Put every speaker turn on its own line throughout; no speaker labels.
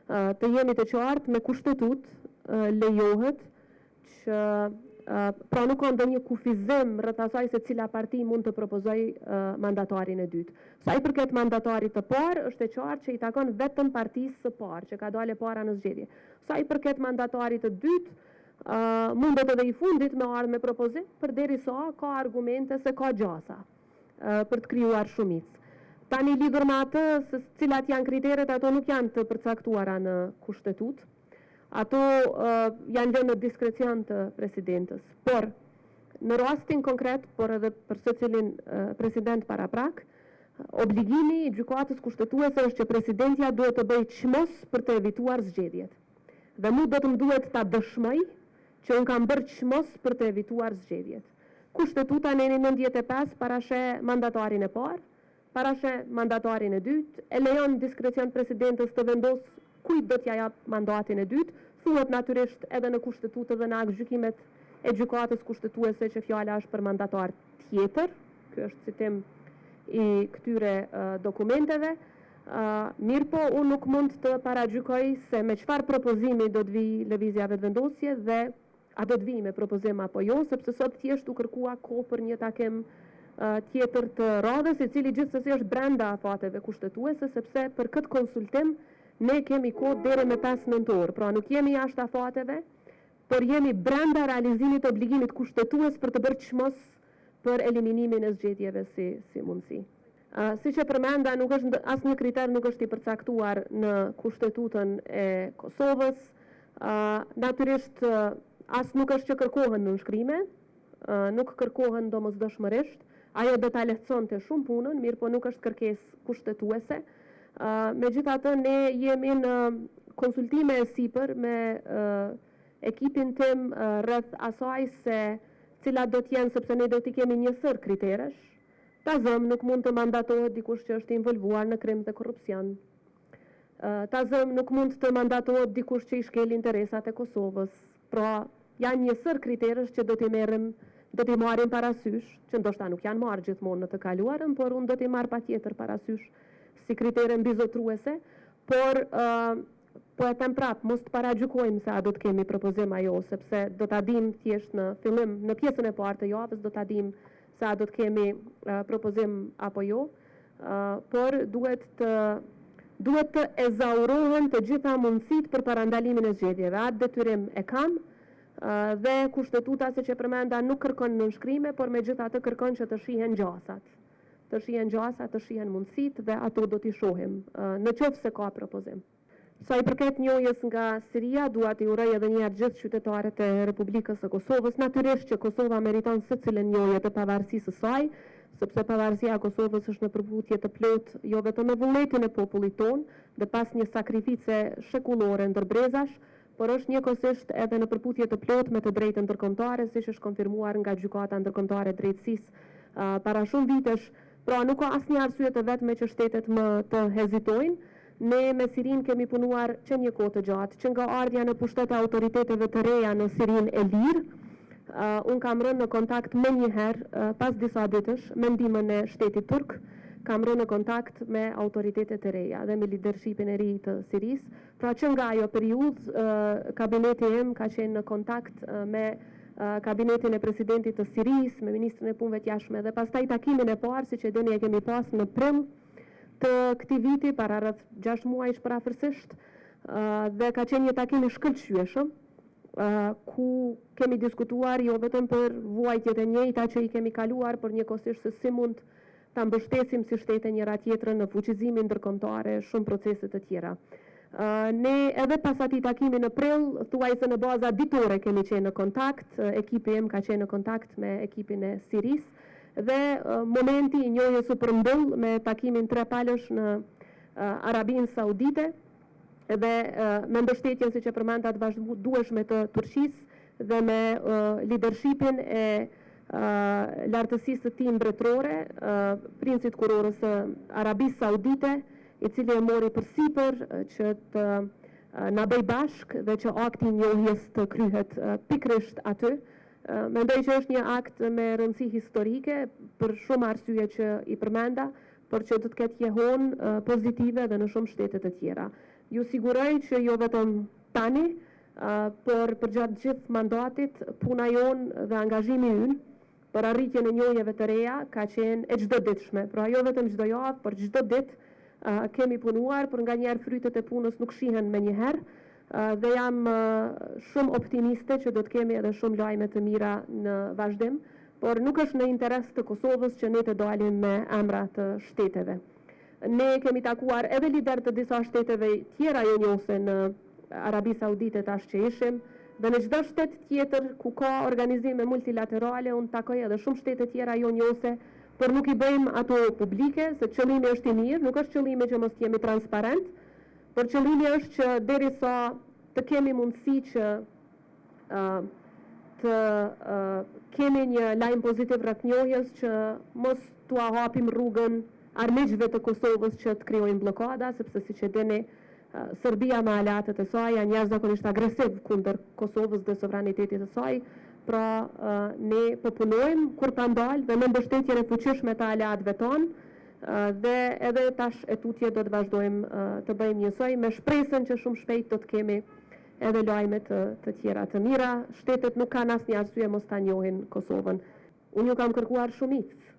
Të jemi të qartë, me Kushtetutë lejohet që pra nuk ka ndonjë kufizim rreth asaj se cila parti mund të propozojë mandatarin e dytë. Sa i përket mandatarit të parë, është e qartë që i takon vetëm partisë së parë, që ka dalë e para në zgjedhje. Sa i përket mandatarit të dytë, mundet edhe i fundit me ardhë me propozim, përderisa ka argumente se ka gjasa për të krijuar shumicë. Tani lidhur me atë se cilat janë kriteret, ato nuk janë të përcaktuara në Kushtetutë. Ato janë lënë në diskrecion të presidentes. Por, në rastin konkret, por edhe për secilin president paraprak, obligimi i Gjykatës Kushtetuese është që presidentja duhet të bëjë çmos për të evituar zgjedhjet. Dhe mu do të më duhet ta dëshmoj që unë kam bërë çmos për të evituar zgjedhjet. Kushtetuta neni 95 parasheh mandatarin e parë, parasheh mandatarin e dytë, e lejon diskrecion presidentes të vendosë kujt do t'ia jap mandatin e dytë, thuhet natyrisht edhe në Kushtetutë dhe në aktgjykimet e Gjykatës Kushtetuese që fjala është për mandatar tjetër, ky është citim i këtyre dokumenteve. Mirëpo, unë nuk mund të paragjykoj se me çfarë propozimi do të vijë Lëvizja Vetëvendosje dhe a do të vijë me propozim apo jo, sepse sot thjesht u kërkua kohë për një takim tjetër të radhës, i cili gjithsesi është brenda afateve kushtetuese, sepse për këtë konsultim ne kemi kohë deri me 5 nëntor, pra nuk jemi jashtë afateve, por jemi brenda realizimit të obligimit kushtetues për të bërë çmos për eliminimin e zgjedhjeve si, si mundësi. Siç e përmenda, nuk është asnjë kriter nuk është i përcaktuar në Kushtetutën e Kosovës. Natyrisht as nuk është që kërkohen nënshkrime, nuk kërkohen domosdoshmërisht. Ajo do ta lehtësonte shumë punën, mirëpo nuk është kërkesë kushtetuese. Megjithatë, ne jemi në konsultime e sipër me ekipin tim rreth asaj se cilat do të jenë, sepse ne do t'i kemi një sërë kriteresh. Ta zëm, nuk mund të mandatohet dikush që është involvuar në krim dhe korrupsion. Ta zëm, nuk mund të mandatohet dikush që i shkel interesat e Kosovës. Pra, janë një sërë kriteresh që do t'i merrim, do t'i marrim parasysh, që ndoshta nuk janë marrë gjithmonë në të kaluarën, por unë do t'i marr patjetër parasysh si kritere mbizotruese, por po e them prap, mos të paragjykojmë se a do të kemi propozim a jo, sepse do ta dim thjesht në fillim, në pjesën e parë të javës do ta dim se a do të kemi propozim apo jo, por duhet të duhet të ezaurohen të gjitha mundësitë për parandalimin e zgjedhjeve. Atë detyrim e kam dhe kushtetuta, siç e përmenda, nuk kërkon nënshkrime, por megjithatë kërkon që të shihen gjasat. Të shihen gjasat, të shihen mundësitë dhe ato do t'i shohim, në qoftë se ka propozim. Sa i përket njohjes nga Siria, dua t'i uroj edhe një herë gjithë qytetarët e Republikës së Kosovës. Natyrisht që Kosova meriton secilën njohje të pavarësisë së saj, sepse pavarësia e Kosovës është në përputhje të plotë jo vetëm me vullnetin e popullit tonë dhe pas një sakrifice shekullore ndër brezash, por është njëkohësisht edhe në përputhje të plotë me të drejtën ndërkombëtare, siç është konfirmuar nga Gjykata Ndërkombëtare e Drejtësisë para shumë vitesh. Pra nuk ka asnjë arsye të vetme që shtetet më të hezitojnë. Ne me Sirinë kemi punuar që një kohë të gjatë, që nga ardhja në pushtet e autoriteteve të reja në Sirinë e lirë. Unë kam rënë në kontakt menjëherë pas disa ditësh me ndihmën e shtetit turk, kam rënë në kontakt me autoritetet e reja dhe me lidershipin e ri të Sirisë. Pra që nga ajo periudhë, kabineti im ka qenë në kontakt me kabinetin e presidentit të Sirisë, me ministrin e Punëve të Jashtme dhe pastaj takimin e parë, siç e dini, e kemi pas në prill të këtij viti, para rreth 6 muajsh përafërsisht, dhe ka qenë një takim i shkëlqyeshëm, ku kemi diskutuar jo vetëm për vuajtjet e njëjta që i kemi kaluar, por njëkohësisht se si mund ta mbështesim si shtete njëra tjetrën në fuqizimin ndërkombëtar e shumë procese të tjera. Ne edhe pas atij takimi në prill, thuajse në baza ditore kemi qenë në kontakt, ekipi im ka qenë në kontakt me ekipin e Sirisë dhe momenti i njohjes u përmbyll me takimin trepalësh në Arabinë Saudite dhe me mbështetjen, siç e përmenda, të vazhdueshme të Turqisë dhe me lidershipin e lartësisë së tij mbretërore, princit kurorës së Arabisë Saudite, i cili e mori përsipër që të na bëj bashk dhe që akti i njohjes të kryhet pikërisht aty. Mendoj që është një akt me rëndësi historike për shumë arsye që i përmenda, por që do të ketë jehonë pozitive edhe në shumë shtete të tjera. Ju siguroj që jo vetëm tani, por përgjatë gjithë mandatit, puna jonë dhe angazhimi ynë për arritjen e njohjeve të reja ka qenë e çdoditshme. Pra jo vetëm çdo javë, por çdo ditë kemi punuar, por nganjëherë frytet e punës nuk shihen menjëherë dhe jam shumë optimiste që do të kemi edhe shumë lajme të mira në vazhdim, por nuk është në interes të Kosovës që ne të dalim me emra të shteteve. Ne kemi takuar edhe liderë të disa shteteve tjera jonjohëse në Arabi Saudite tash që ishim, dhe në çdo shtet tjetër ku ka organizime multilaterale, unë takoj edhe shumë shtete tjera jonjohëse, por nuk i bëjmë ato publike, se qëllimi është i mirë, nuk është qëllimi që mos të jemi transparent, por qëllimi është që derisa të kemi mundësi që të kemi një lajm pozitiv rreth njohjes që mos t'ua hapim rrugën armiqve të Kosovës që të krijojnë bllokada, sepse siç e dini, Serbia me aleatët e saj janë jashtëzakonisht agresiv kundër Kosovës dhe sovranitetit të saj. Pra, ne po punojmë kur pa ndalë dhe me mbështetjen e fuqishme të aleatëve tanë dhe edhe tash e tutje do të vazhdojmë të bëjmë njësoj me shpresën që shumë shpejt do të kemi edhe lajme të, të tjera të mira. Shtetet nuk kanë asnjë arsye mos ta njohin Kosovën. Unë ju kam kërkuar shumicë.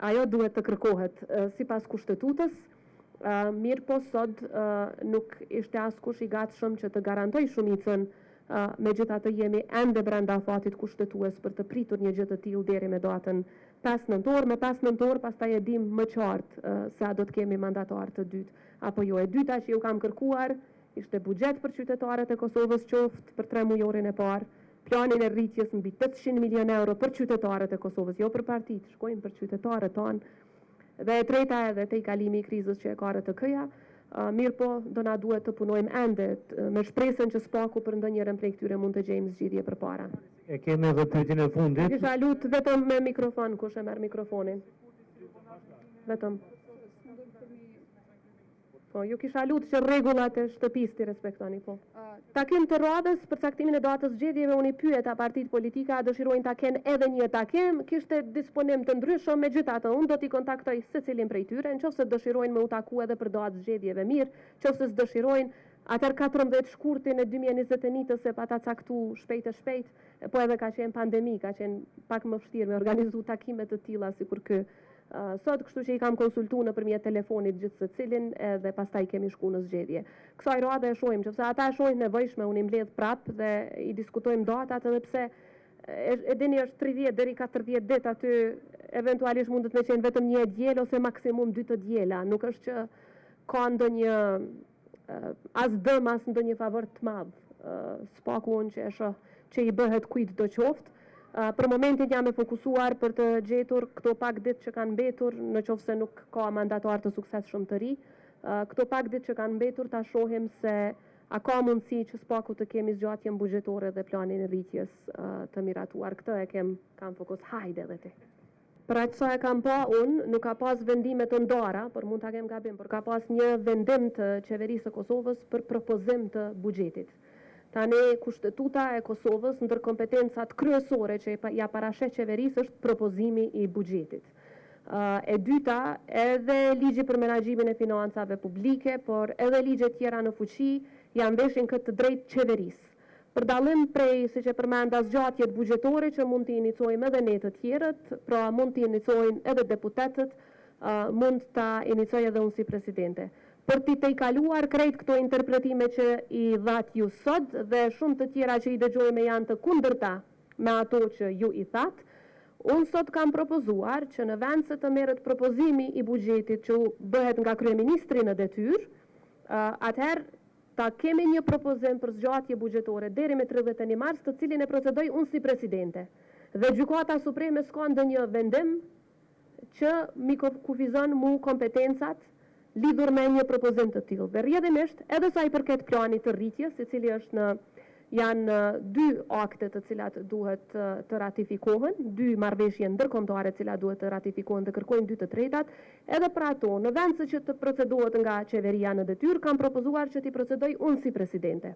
Ajo duhet të kërkohet sipas kushtetutës, mirëpo sot nuk ishte askush i gatshëm që të garantoj shumicën, megjithatë jemi ende brenda afatit kushtetues për të pritur një gjë të tillë deri me datën 5 nëntor. Me 5 nëntor pastaj e dim më qartë se a do të kemi mandatar të dytë apo jo. E dyta që ju kam kërkuar ishte buxhet për qytetarët e Kosovës qoftë për 3 mujorin e parë, planin e rritjes mbi 800 milion euro për qytetarët e Kosovës, jo për partitë, shkojmë për qytetarët tanë. Dhe e treta edhe tejkalimi i krizës që e ka RTK-ja, mirë po do na duhet të punojmë ende me shpresën që s'paku për ndonjërin prej këtyre mund të gjejmë zgjidhje përpara.
E kemi edhe pyetjen e fundit.
Kisha lut vetëm me mikrofon, kush e merr mikrofonin? Vetëm. Po, ju kisha lut që rregullat e shtëpisë t'i respektoni, po. Takim të radhës për caktimin e datës zgjedhjeve unë i pyeta partitë politike a dëshirojnë ta kenë edhe një takim, kishte disponim të ndryshëm, megjithatë unë do t'i kontaktoj secilin prej tyre, nëse dëshirojnë me u taku edhe për datë zgjedhjeve mirë, nëse s'dëshirojnë, atëherë 14 shkurtin e 2021 se pata caktu shpejt e shpejt, po edhe ka qenë pandemi, ka qenë pak më vështirë me organizu takime të tilla sikur ky sot, kështu që i kam konsultu nëpërmjet telefonit gjithë secilin edhe pastaj kemi shku në zgjedhje. Kësaj radhe e shohim, nëse ata e shohin nevojshme, unë i mbledh prap dhe i diskutojmë datat edhe pse e, e dini është 30 deri 40 ditë aty eventualisht mundet me qenë vetëm një e diel ose maksimum dy të diela. Nuk është që ka ndonjë as dëm as ndonjë favor të madh. S'paku unë që e shoh që i bëhet kujt do qoftë. Për momentin jam e fokusuar për të gjetur këto pak ditë që kanë mbetur, në qoftë se nuk ka mandatar të suksesshëm të ri. Këto pak ditë që kanë mbetur ta shohim se a ka mundësi që s'paku të kemi zgjatjen buxhetore dhe planin e rritjes të miratuar. Këtë e kem kam fokus. Hajde edhe ti. Për aq sa e kam pa unë, nuk ka pas vendime të ndara, por mund ta kem gabim, por ka pas një vendim të qeverisë së Kosovës për propozim të buxhetit. Tani kushtetuta e Kosovës ndër kompetencat kryesore që ja parasheh qeverisë është propozimi i buxhetit. E dyta, edhe ligji për menaxhimin e financave publike, por edhe ligjet tjera në fuqi ja veshin këtë të drejtë qeverisë. Për dallim prej, siç e përmenda, zgjatjet buxhetore që mund t'i inicojmë edhe ne të tjerët, pra mund t'i inicojnë edhe deputetët, mund ta inicoj edhe unë si presidente. Për t'i tejkaluar krejt këto interpretime që i dhat ju sot dhe shumë të tjera që i dëgjojmë janë të kundërta me ato që ju i thatë, unë sot kam propozuar që në vend se të merret propozimi i buxhetit që bëhet nga kryeministri në detyrë, atëherë ta kemi një propozim për zgjatje buxhetore deri me 31 mars, të cilin e procedoj unë si presidente. Dhe Gjykata Supreme s'ka ndonjë vendim që mi kufizon mu kompetencat lidhur me një propozim të tillë. Dhe rrjedhimisht, edhe sa i përket planit të rritjes, i cili është në janë dy akte të cilat duhet të ratifikohen, dy marrëveshje ndërkombëtare të cilat duhet të ratifikohen dhe kërkojnë dy të tretat, edhe për ato, në vend se që të procedohet nga qeveria në detyrë, kam propozuar që t'i procedoj unë si presidente.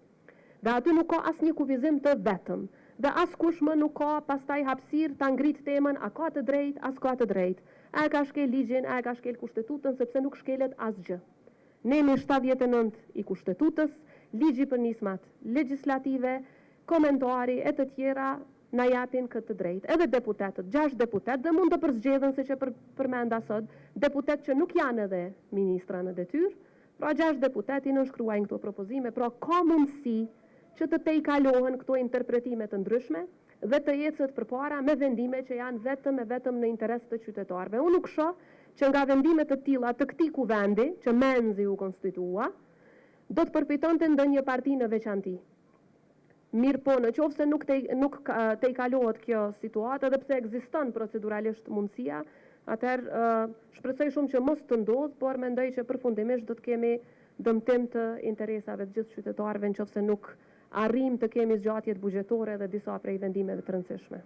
Dhe aty nuk ka asnjë kufizim të vetëm. Dhe askush më nuk ka pastaj hapësirë ta ngrit temën a ka të drejtë, a s'ka të drejtë. A e ka shkel ligjin, a e ka shkel kushtetutën, sepse nuk shkelet asgjë. Neni 79 i Kushtetutës, Ligji për nismat legjislative, komentari e të tjera na japin këtë të drejtë. Edhe deputetët, 6 deputetë dhe mund të përzgjedhën, siç e përmenda sot, deputetë që nuk janë edhe ministra në detyrë, pra 6 deputetë i nënshkruajnë këto propozime, pra ka mundësi që të tejkalohen këto interpretime të ndryshme dhe të ecet përpara me vendime që janë vetëm e vetëm në interes të qytetarëve. Unë nuk shoh që nga vendime të tilla të këtij kuvendi, që menzi u konstituua, do të përfitonte ndonjë parti në veçanti. Mirë po, në qoftë se nuk, te, nuk tejkalohet kjo situatë, edhe pse ekziston proceduralisht mundësia, atëherë shpresoj shumë që mos të ndodhë, por mendoj që përfundimisht do të kemi dëmtim të interesave të gjithë qytetarëve në qoftë se nuk arrijmë të kemi zgjatjet buxhetore dhe disa prej vendimeve të rëndësishme.